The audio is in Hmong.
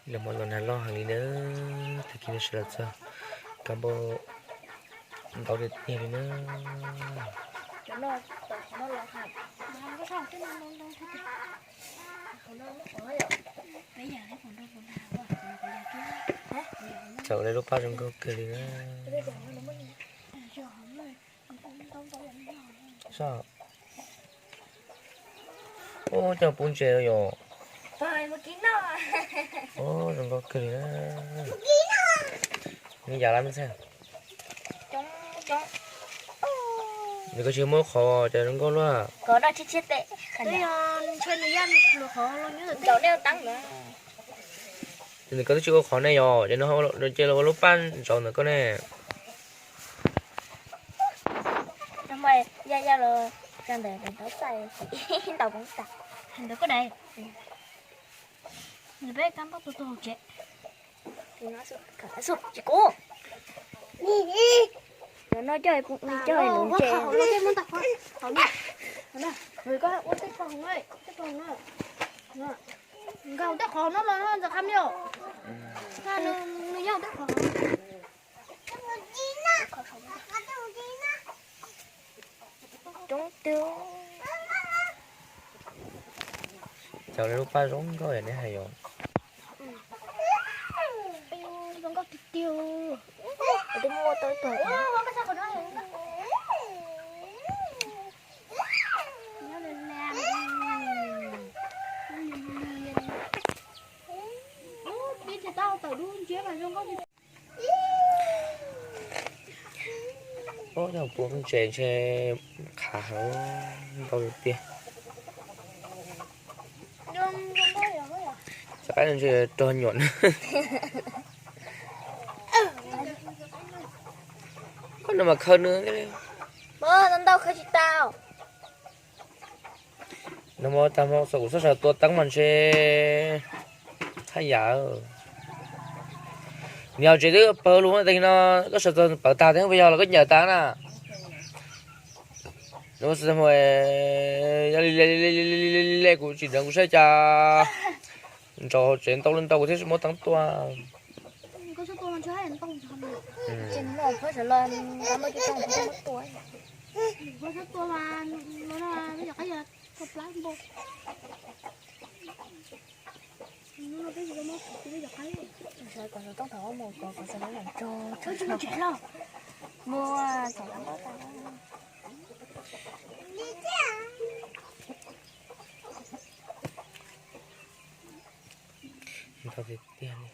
Los hmo no nag loj heev li na, tag kis no sawv los txog kab npauj ntau tiag tiag li na. Txawm li lub paj zoo nkauj kawg li na. Ub, coj pub ntses yom. Ub, zoo nkauj kawg li na. Nws yam lab me ntxhais. Nws koj tsis muab qhov cov zoo nkauj luaj. Ces nws koj twb tsis ua qhov ne yom, ces nws ua lub paj ntsauv ntawm koj ne. Tsis kub. Cov no coj, coj ntses. Nkag hauv tej qhov no los ntxawm qab me os. Nws yog tej qhov. Cov lub paj zoo nkauj neb hais yom. Zoo nkauj tiag tiag. Twb muaj tau ib tug. Peb tsis tau tawm lub ntsiab mas zoo nkauj. Ub, cov pub ntses ntshe qhav heev, ntau tiag. Xav qab ntshe rog nyuam. Koj no mas khaws nws li. Ntau khaws tsis tau. Nag hmo tag hmo xav kuv sab sawv tua teeb mas ntshe haj yam. Nws yog tsev twb pawg lug tag kis no, koj sawv txog pawg tag thiab puas yog los koj ncaws tag na. Nws xav hmo yog li le kuv tsis ntseeg kuv saib cas ntsauv hauv tsev ntau li ntau kuv thiaj muab teeb tua. Ntau tiag tiag li.